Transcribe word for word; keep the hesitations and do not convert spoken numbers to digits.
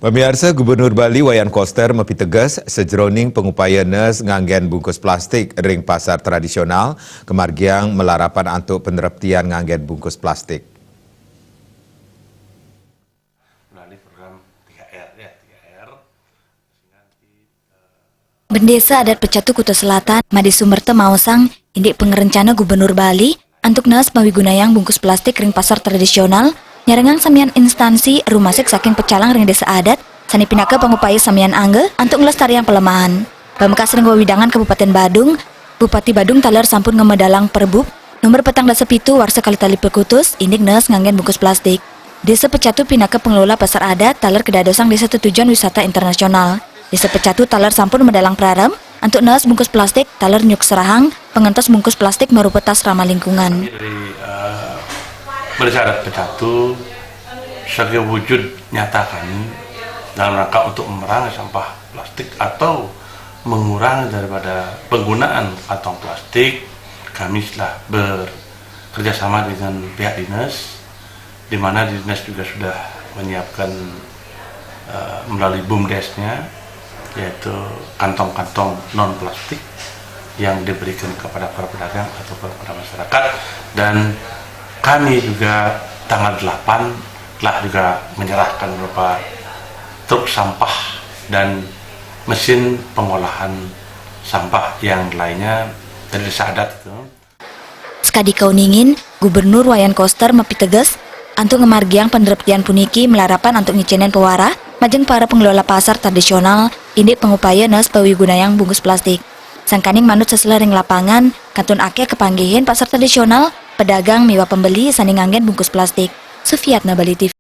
Pamiarsa, Gubernur Bali Wayan Koster mapiteges sajeroning pangupaya nes nganggen bungkus plastik ring pasar tradisional, kamargiang malarapan antuk panreptian nganggen bungkus plastik. Bendesa Adat Pecatu Kuta Selatan, Made Sumerta maosang, indik pangrencana Gubernur Bali antuk naas mawigunayang bungkus plastik ring pasar tradisional, nyarengang samian instansi rumasik saking pecalang ring desa adat, sane pinaka pangupaya samian angga antuk nglestariang palemahan. Pamekas ring wewidangan Kabupaten Badung, Bupati Badung taler sampun ngamedalang Perbup nomor petang dasa pitu warsa kalih tali pekutus indik naas nganggen bungkus plastik. Desa Pecatu pinaka pengelola pasar adat taler kadadosang desa tetujon wisata internasional. Desa Pecatu taler sampun medalang prarem antuk naas bungkus plastik taler nyukserahang pangentos bungkus plastik marupa tas ramah lingkungan. Jadi uh, berdasar adat Pecatu sebagai wujud nyata kami dalam rangka untuk memerangi sampah plastik atau mengurangi daripada penggunaan kantong plastik, kami telah bekerjasama dengan pihak dinas, di mana dinas juga sudah menyiapkan uh, melalui bumdesnya, yaitu kantong-kantong non plastik yang diberikan kepada para pedagang atau kepada masyarakat, dan kami juga tanggal delapan telah juga menyerahkan beberapa truk sampah dan mesin pengolahan sampah yang lainnya dari desa adat itu. Sekadi kauningin, Gubernur Wayan Koster mapiteges antuk ngamargiang panreptian puniki malarapan antuk ngicénin pawarah majeng para pengelola pasar tradisional indik pangupaya naas pawigunayang bungkus plastik. Sangkaning manut seselah ring lapangan, kantun akéh kapanggihin pasar tradisional, pedagang miwah pembeli sane nganggen bungkus plastik. Sufiatna, Bali T V.